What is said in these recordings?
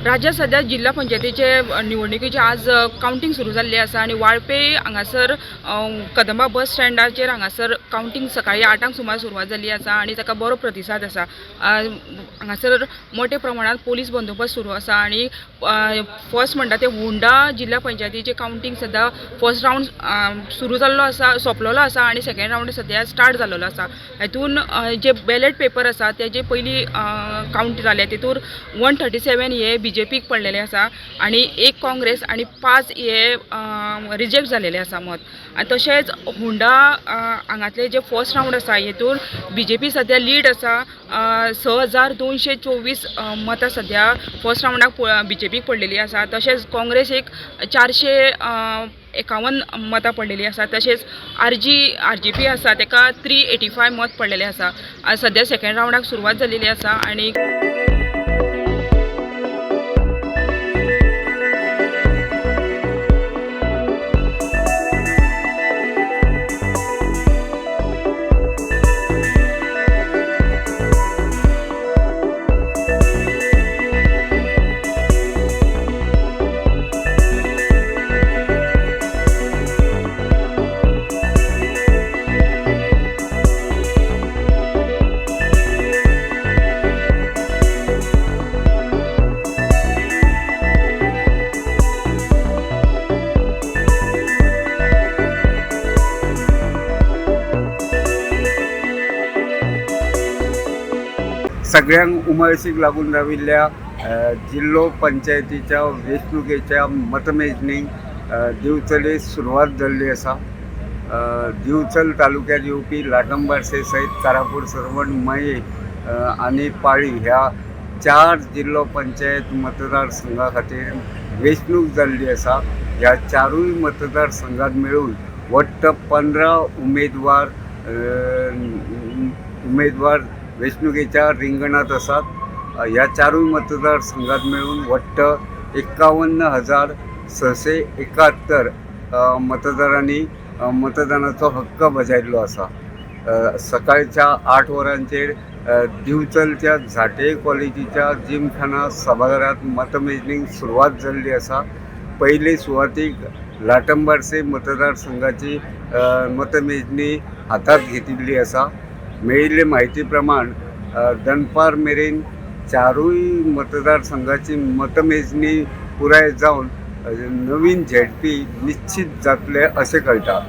राज्यात सध्या जिल्हा पंचायतीचे निवडणुकीचे आज कावंटींग सुरू जाल्ले आसा आनी वाळपे हांगासर कदंबा बस स्टँडाचेर हांगासर कावंटींग सकाळी 8 सुमार सुरवात जाल्ली आसा आनी ताका बरो प्रतिसाद आसा. हांगासर मोठे प्रमाणात पोलीस बंदोबस्त सुरू आसा आनी फर्स्ट म्हणटा ते होंडा जिल्हा पंचायतीचे कावंटींग सध्या फर्स्ट रावंड सुरू जाल्लो आसा, सोंपलेलो आसा आनी सेकेंड रावंड सध्या स्टार्ट जाल्लो आसा. हेतून जे बॅलेट पेपर आसा तेजे पयली कावंट जाले तेतूर 137 हे बीजेपीक पडलेले आसा आनी 1 काँग्रेस आनी 5 हे रिजेक्ट जालेले आसा मत. आनी तशेंच होंडा हांगातले जे फर्स्ट रावंड आसा हेतून बीजेपी सध्या लीड आसा. 6224 मतां सध्या फर्स्ट रावंडाक बीजेपीक पडलेली आसा. तशेंच काँग्रेस एक 451 मतां पडलेली आसा. तशेंच आरजीपी आसा तेका 385 मत पडलेले आसा. सध्या सेकेंड रावंडाक सुरवात जाल्लेली आसा आनी सगळ्यांक उमळशीक लागून राविल्ल्या जिल्लो पंचायतीच्या वेंचणुकेच्या मतमेजणीक दिवचले सुरवात जाल्ली आसा. दिवचल तालुक्यात येवपी लाटंबार्से सयत कारापूर, सरवण, मये आनी पाळी ह्या 4 जिल्लो पंचायत मतदारसंघा खातीर वेंचणूक जाल्ली आसा. ह्या 4 मतदारसंघात मेळून वट्ट 15 उमेदवार वेंचणुकेच्या रिंगणात आसात. ह्या 4 मतदारसंघात मेळून वट्ट 51,671 मतदारांनी मतदानाचो हक्क बजायल्लो आसा. सकाळच्या 8 वरांचेर दिवचलच्या झांट्ये कॉलेजीच्या जिमखाना सभाघरात मतमेजणीक सुरवात जाल्ली आसा. पयले सुवातीक लाटंबार्से मतदारसंघाची मतमेजणी हातात घेतिल्ली आसा. मेळिल्ले म्हायती प्रमाण दनपार मेरेन 4 मतदारसंघाची मतमेजणी पुराय जावन नवीन झेडपी निश्चित जातले अशें कळटा.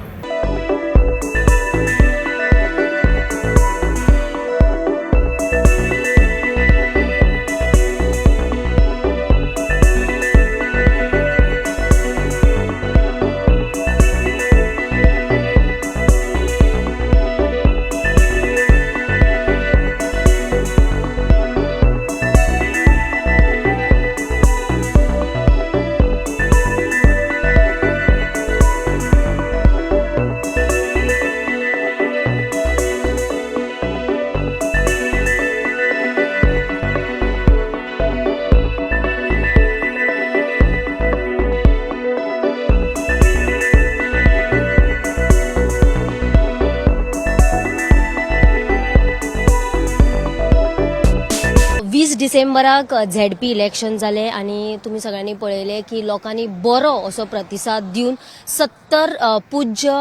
डिसेंबराक झेडपी इलेक्शन जालें आनी तुमी सगळ्यांनी पळयलें की लोकांनी बरो असो प्रतिसाद दिवन 70 पूज्य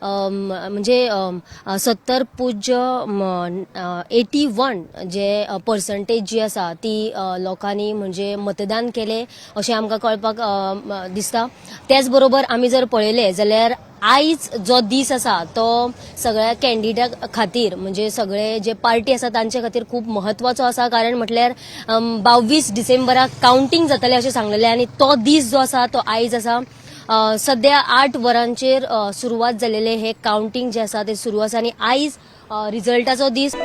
म्हणजे 70 पूज्य 81 जे पर्संटेज जी आसा ती लोकांनी म्हणजे मतदान केलें अशें आमकां कळपाक दिसता. त्याच बरोबर आमी जर पळयलें जाल्यार आयज जो दीस आसा तो सगळ्या कॅन्डिडेटा खातीर म्हणजे सगळे जे पार्टी आसा तांचे खातीर खूब म्हत्वाचो आसा. कारण म्हटल्यार 22 डिसेंबराक कावंटींग जातलें अशें सांगलेलें आनी तो दीस जो आसा तो आयज आसा. सद्या 8 वरांचेर सुरवात जालेलें हें कावंटींग जें आसा तें सुरू आसा आनी आयज रिजल्टाचो दीस.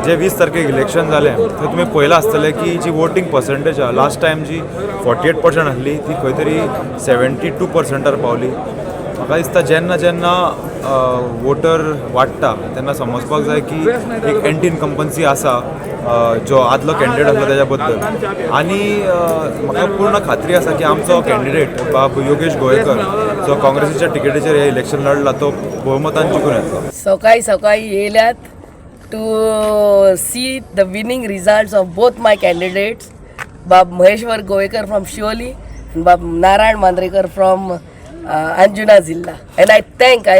जे 20 तारखेक इलेक्शन जालें थंय तुमी पळयलां आसतलें की जी वोटींग पर्संटेज आहा लास्ट टायम जी 48% आसली ती खंय तरी 72%-आर पावली. म्हाका दिसता जेन्ना जेन्ना वोटर वाडटा तेन्ना समजपाक जाय की एक एंटी इनकम्पन्सी आसा जो आदलो कॅन्डिडेट आसलो तेज्या बद्दल. आनी म्हाका पूर्ण खात्री आसा की आमचो कॅन्डिडेट बाब योगेश गोवेकर जो काँग्रेसीच्या टिकेटीचेर हें इलेक्शन लढला तो भोवमतान जिखून येतलो. सकाळी सकाळी येयल्यात to see the winning results of both my candidates, बाब महेश्वर गोवेकर फ्रॉम शिवोली आनी बाब नारायण मांद्रेकर फ्रॉम अंजुना जिल्हा. And I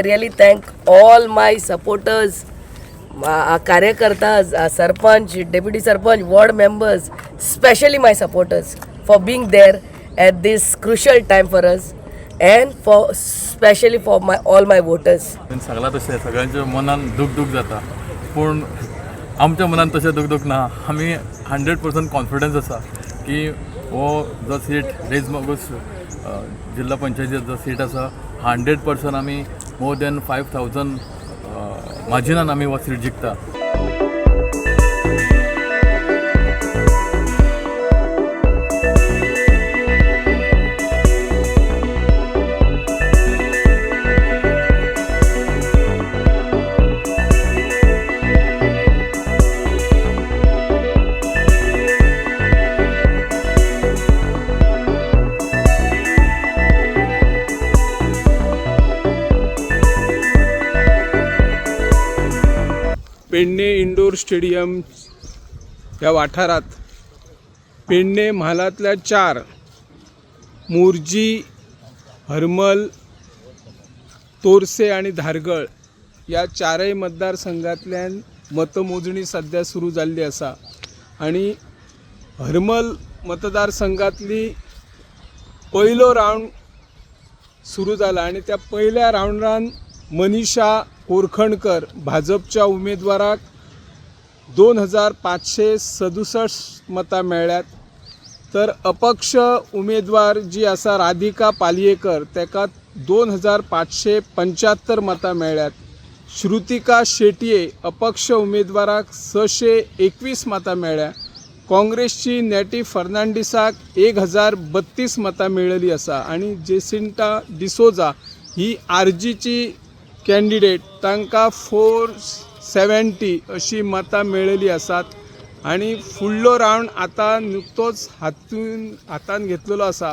really thank all my supporters, कार्यकर्ता, sarpanch, deputy sarpanch, ward members, specially my supporters for being there at this crucial time for us and for specially for my all my voters. सगळ्यां तशें सगळ्यांच्या मनान दुख जाता, पूण आमच्या मनान तशें दुख ना. आमी 100% कॉन्फिडन्स आसा की हो जो सीट रेज मागूस जिल्हा पंचायतीचो जो सीट आसा 100% आमी मोर दॅन 5000 मार्जिनान आमी हो सीट जिखता. पेडणे इंडोर स्टेडियम ह्या वाठारांत पेडणे म्हालांतल्या 4 मोरजी, हरमल, तोरसे आनी धारगळ ह्या चारय मतदारसंघांतल्यान मतमोजणी सद्या सुरू जाल्ली आसा. आनी हरमल मतदारसंघांतली पयलो रावंड सुरू जाला आनी त्या पयल्या रावंडान मनीषा कोरखणकर भाजपच्या उमेदवाराक 2567 मतां मेळ्ळ्यात, तर अपक्ष उमेदवार जी आसा राधिका पालयेकर तेका 2575 मतां मेळ्ळ्यात. श्रुतिका शेटये अपक्ष उमेदवाराक 621 मतां मेळ्ळ्या. काँग्रेसची नॅटी फर्नांडीसाक 1032 मतां मेळिल्ली आसा आनी जेसिंटा डिसोजा ही आरजीची कॅन्डिडेट तांकां 470 अशी मतां मेळिल्ली आसात. आनी फुडलो रावंड आतां निकतोच हातान घेतलेलो आसा.